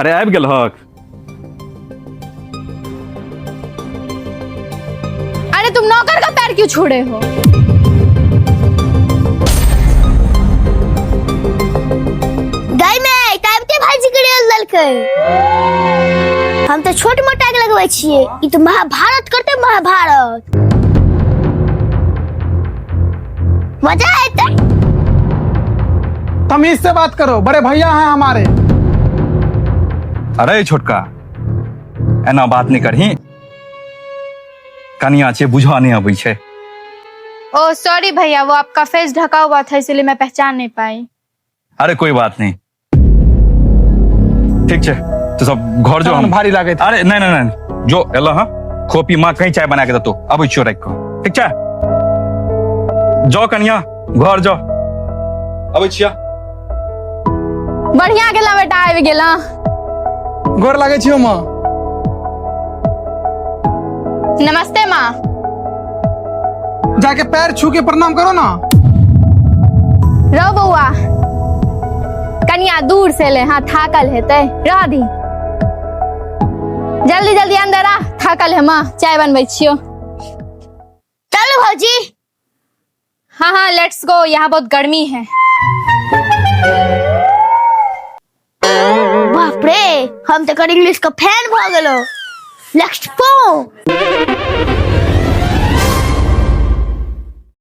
अरे आबि गेल हक। अरे तुम नौकर का पैर क्यों छोड़े हो? गाय में ताबते भाजी के रेल देलकै। हम तऽ छोट मोटा के लगबै छियै, ई तऽ महाभारत करते, महाभारत मजा एतै। तमीज से बात करो, बड़े भैया हैं हमारे। अरे छोटका, एना बात नहीं करही, कनिया छै, बुझा नहीं अबै छै। ओ सॉरी भैया, वो आपका फेस ढका हुआ था, इसलिए मैं पहचान नहीं पाई। अरे कोई बात नहीं, ठीक छै, तो सब घर जो हम भारी लागे। अरे नहीं नहीं नहीं, जो एलो हाँ खोपी, माँ कहीं चाय बना के देतो, अबै छियो राखि कऽ, ठीक छै? जाओ कनिया, घर जाओ, अबै छिया। बढ़िया गेला बेटा, आबि गेला। गोर लागे छियो माँ। नमस्ते माँ। जाके पैर छू के प्रणाम करो ना। रहो बौआ, कनिया दूर से ले, हाँ थाकल हेतै, रह दी। जल्दी जल्दी अंदर आ, थाकल है माँ, चाय बनबै छियो। चलू भौजी। हाँ हाँ, let's go, यहाँ बहुत गर्मी है। बाप रे, हम तऽ एकर इंग्लिश के फैन भऽ गेलो। Let's go.